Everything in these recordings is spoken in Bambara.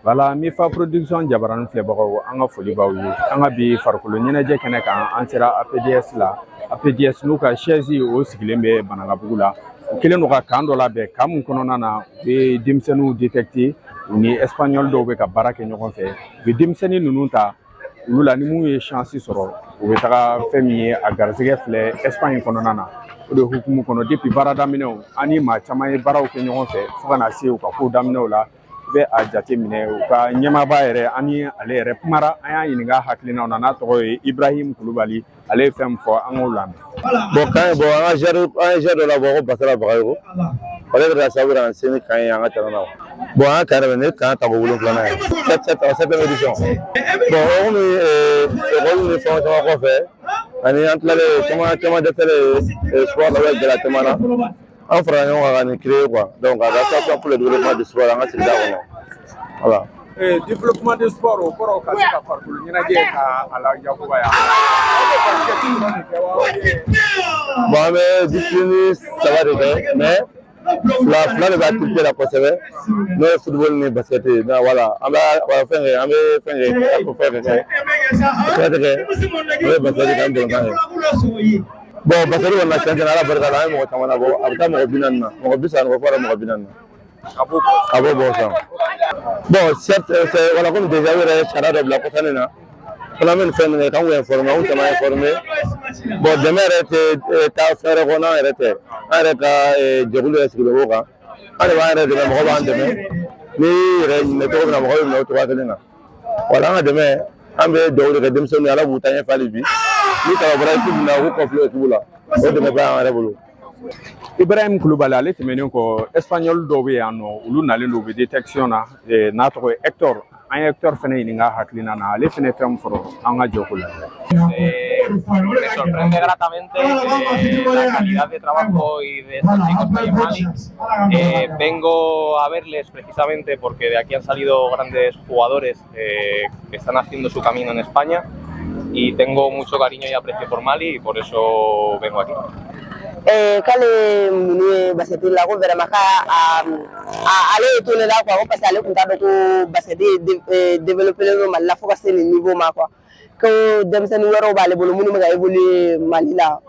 Voilà, Mifa Production jabaranin filɛbagaw, an ka foli b'aw ye. An ka bi farikolo ɲɛnajɛ kɛnɛ kan, an sera APDS la. APDS n'u ka siège o sigilen bɛ Banankabugu la. U kɛlen don ka camp dɔ labɛn, camp mun kɔnɔna na u bɛ denmisɛnninw détecter. U ni Espagnol dɔw bɛ ka baara kɛ ɲɔgɔn fɛ. U bɛ denmisɛnnin ninnu ta olu la, ni mun ye chance sɔrɔ, u bɛ taga fɛn min ye a garisɛgɛ filɛ Espagne kɔnɔna na. O de hukumu kɔnɔ, depuis baara daminɛw, an ni maa caman ye baaraw kɛ ɲɔgɔn fɛ fo ka na se u ka ko daminɛw la. I bɛ a jate minɛ, u ka ɲɛmaaba yɛrɛ, an ni ale yɛrɛ kumara, an y'a ɲininka hakilinaw na. N'a tɔgɔ ye Ibrahim Kulubali, ale ye fɛn min fɔ, an k'o lamɛn. Bon, camp, bon, an ka joueur, an ye joueur dɔ labɔ ko Basara Bagayogo. Ale de kɛra sababu ye ka na se ni camp ye an ka terrain na. Bon, an ka camp yɛrɛ, nin ye camp tako 7nan ye, septième édition. Bon, o komi école ni fɛn caman kɔfɛ, ani an tilalen caman caman dɛsɛlen sport la, gɛlɛya caman na, an farala ɲɔgɔn kan ka nin créer quoi. Donc ka association pour le développement du sport an ka sigida kɔnɔ, voilà. Développement de sport, o kɔrɔ ka se ka farikolo ɲɛnajɛ ka a la yakubaya. Aw bɛ basket dɔrɔn de kɛ wa, ou bien? Bon, an bɛ discipline saba de kɛ, mais fila fila de bɛ activité la kosɛbɛ, n'o ye football ni basket ye. Voilà, an bɛ fɛn kɛ, an bɛ fɛn kɛ, fɛn kɛ, basket kɛ, an bɛ basket kɛ, an bɛ balontan kɛ. Bon, basket kɔni na, tiɲɛ tiɲɛ na, Ala barika la, an ye mɔgɔ caman labɔ. A bɛ taa mɔgɔ 40 na, mɔgɔ 30 ni kɔ, fo ka taa mɔgɔ 40 na. A b'o bɔ. A b'o bɔ sisan. Bon, certes, c'est voilà, comme déjà u yɛrɛ ye sariya dɔ bila kɔsa in na fana, an bɛ nin fɛn min kɛ k'an k'u informer, anw caman informer. Bon, dɛmɛ yɛrɛ tɛ taa fɛn wɛrɛ kɔ n'an yɛrɛ tɛ. An yɛrɛ ka jɛkulu yɛrɛ sigilen b'o kan, an de b'an yɛrɛ dɛmɛ, mɔgɔ b'an dɛmɛ. N'i yɛrɛ minɛ cogo min na, mɔgɔ bɛ minɛ o cogoya kelen na. Wala, an ka dɛmɛ, an bɛ dugawu de kɛ denmisɛnninw ye, Ala b'u taa ɲɛfɛ hali bi. Ni kaba bɔra équipe na, u k'u kɔfilɛ équipe la, o dɛmɛ bɛ an yɛrɛ bolo. Ibrahim Kulubali, ale tɛmɛnen kɔ, Espagnol dɔw bɛ yan nɔ, olu nalen don, u bɛ détection na, n'a tɔgɔ ye Hector. An ye Hector fɛnɛ ɲininka hakilina na, ale fɛnɛ fɛn min fɔlɔ, an ka jɔ ko la. Me sorprende gratamente la calidad de trabajo y de estos chicos que hay en Mali. Vengo a verles precisamente porque de aquí han salido grandes jugadores que están haciendo su camino en España y tengo mucho cariño y aprecio por Mali y por eso vengo aquí. K'ale mun ye basket la, ko vraiment k'a a ale ye to ne la quoi, ko parce que ale tun t'a dɔn ko basket développé don Mali la fo ka se nin niveau ma quoi, ko denmisɛnnin wɛrɛw b'ale bolo minnu bɛ ka évoluer Mali la,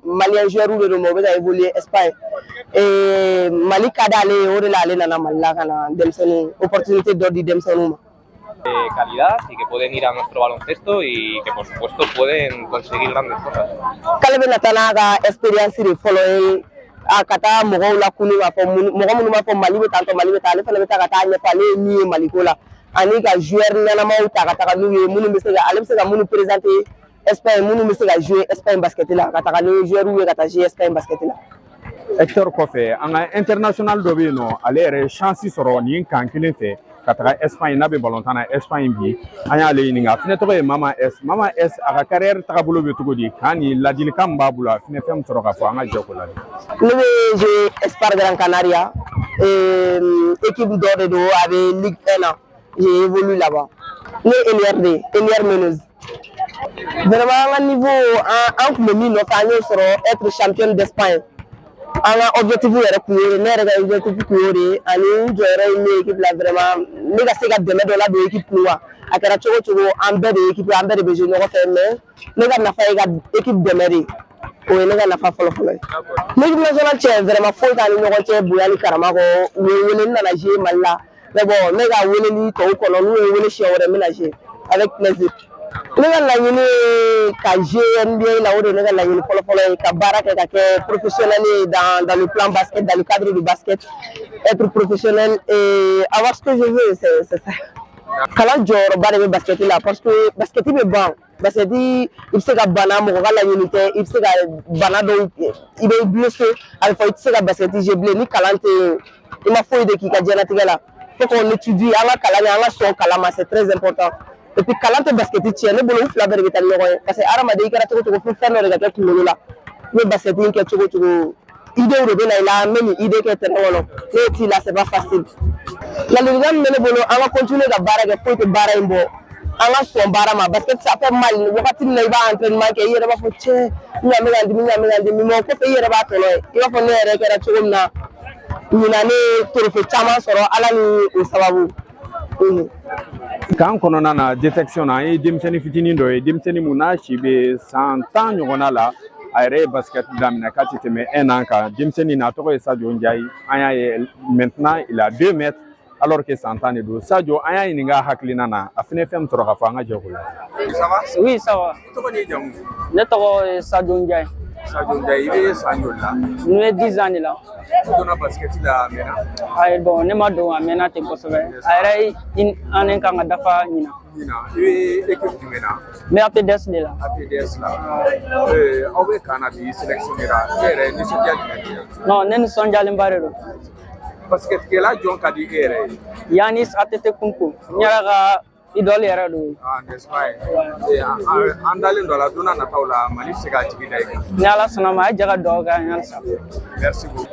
malien joueur de don, mais u bɛ ka évoluer Espagne. Mali ka d'ale ye, o de la ale nana Mali la ka na denmisɛnnin opportunité dɔ di denmisɛnninw ma. De calidad y que pueden ir a nuestro baloncesto y que por supuesto pueden conseguir grandes cosas. K'ale bɛ na taa n'a ka expérience de fɔlɔ ye, a ka taa mɔgɔw lakunu k'a fɔ mɔgɔ minnu b'a fɔ Mali bɛ tan tɔ, Mali bɛ tan, ale fana bɛ taa ka taa ɲɛfɔ ale ye min ye Maliko la, ani ka joueur ɲɛnamaw ta ka taga n'u ye, minnu bɛ se ka, ale bɛ se ka minnu présenter Espagne, minnu bɛ se ka jouer Espagne basket la, ka taga ni joueur ye ka taa jouer Espagne basket la. Hector kɔfɛ, an ka international dɔ bɛ yen nɔ, ale yɛrɛ ye chance sɔrɔ nin camp kelen fɛ ka taga Espagne, n'a bɛ balontan na Espagne bi. An y'ale ɲininka, a fɛnɛ tɔgɔ ye Mama S. Mama S, a ka carrière tagabolo bɛ cogo di? K'an ni ladilikan min b'a bolo, a fɛnɛ fɛn min sɔrɔ k'a fɔ, an ka jɛ k'o lajɛ. Ne bɛ jouer Espoir Gran Canaria, équipe dɔ de don, a bɛ Ligue 1 na, j'ai évolué là-bas. Ne ye ailière de ye, ailière meneuse. Vraiment, an ka niveau, an tun bɛ min nɔfɛ, an y'o sɔrɔ, être championne d'Espagne. An ka objectif yɛrɛ kun y'o de, ne yɛrɛ ka objectif kun y'o de ye, ani n jɔyɔrɔ ye min ye équipe la, vraiment ne ka se ka dɛmɛ dɔ ladon équipe kun quoi. A kɛra cogo o cogo, an bɛɛ de ye équipe ye, an bɛɛ de bɛ jouer ɲɔgɔn fɛ, mais ne ka nafa ye ka équipe dɛmɛ de, o ye ne ka nafa fɔlɔ fɔlɔ ye. Ni équipe nationale cɛ, vraiment foyi t'an ni ɲɔgɔn cɛ bonya ni karama kɔ. U ye n wele, n nana jouer Mali la, mais bon, ne ka weleli tɔw kɔnɔ, n'u ye n wele siɲɛ wɛrɛ, n bɛna jouer avec plaisir. Ne ka laɲini ye ka jouer NBA la, o de ye ne ka laɲini fɔlɔ fɔlɔ ye, ka baara kɛ ka kɛ professionnel ye dans le plan basket, dans le cadre du basket, être professionnel et avoir ce que je veux, c'est ça. Kalan jɔyɔrɔba de bɛ basket la, parce que basket bɛ ban, basket i bɛ se ka bana, mɔgɔ ka laɲini tɛ, i bɛ se ka bana dɔw, i bɛ blessé, a bɛ fɔ i tɛ se ka basket jouer bilen. Ni kalan tɛ yen, i ma foyi de k'i ka diɲɛlatigɛ la. Faut qu'on étudie, an ka kalan kɛ, an ka sɔn kalan ma, c'est très important. Et puis kalan tɛ basket tiɲɛ, ne bolo u fila bɛɛ de bɛ taa ni ɲɔgɔn ye, parce que hadamaden i kɛra cogo cogo, fo fɛn dɔ de ka kɛ kunkolo la. I bɛ basket in kɛ cogo cogo, idée de bɛ na i la, n bɛ nin idée kɛ terrain kɔnɔ, n'o t'i la, c'est pas facile. Ladilikan min bɛ ne bolo, an ka continuer ka baara kɛ, foyi tɛ baara in bɔ, an ka sɔn baara ma. Basket, ça fait mal wagati min na i b'a entraînement kɛ, i yɛrɛ b'a fɔ cɛ, n ɲa bɛ ka n dimi, n ɲa bɛ ka n dimi, mais o kɔfɛ i yɛrɛ b'a tɔnɔ ye. I b'a fɔ ne yɛrɛ kɛra cogo min na, ɲinan ne ye trophée caman sɔrɔ, Ala ni o sababu. Camp kɔnɔna na, détection na, an ye denmisɛnnin fitinin dɔ ye, denmisɛnnin mun n'a si bɛ san 10 ɲɔgɔnna la. A yɛrɛ ye basket daminɛ k'a tɛ tɛmɛ un an kan. Denmisɛnnin na, a tɔgɔ ye Sadio Ndiaye. An y'a ye, maintenant il a 2 mètres, alors que san 10 de don. Sadio, an y'a ɲininka a hakilina na, a fɛnɛ fɛn min sɔrɔ k'a fɔ, an ka jɛ k'o la. Ça va? Oui, ça va. I tɔgɔ n'i jamu? Ne tɔgɔ ye Sadio Ndiaye. Sadio Ndiaye, i bɛ san joli la? Ne bɛ 10 ans de la. I donna basket la a mɛnna? Ayi, bon, ne ma don, a mɛnna ten kosɛbɛ. A yɛrɛ ye une année kan ka dafa ɲinan. Ɲinan, i bɛ équipe jumɛn na? N bɛ APDS de la. APDS la. Aw bɛ camp na bi, sélectionné ra. E yɛrɛ, nisɔndiya jumɛn b'i la? Non, ne nisɔndiyalenba de don. Basketkɛla jɔn ka di e yɛrɛ ye? Giannis Antetokounmpo, n yɛrɛ ka idole yɛrɛ don. Ah, n'est-ce pas? An dalen don a la, don n'a nataw la, Mali bɛ se k'a jigi da i kan. Ni Ala sɔnna ma, a ye jɛ ka dugawu kɛ an ye halisa. Merci beaucoup.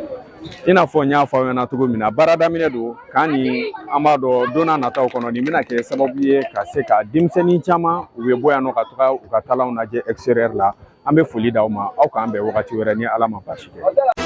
I n'a fɔ n y'a fɔ aw ɲɛna cogo min na, baara daminɛ don. Camp ni an b'a dɔn, don n'a nataw kɔnɔ, nin bɛna kɛ sababu ye ka se ka denmisɛnnin caman u bɛ bɔ yan nɔ ka taga u ka talentw lajɛ extérieur la. An bɛ foli d'aw ma, aw k'an bɛn wagati wɛrɛ ni Ala ma baasi kɛ.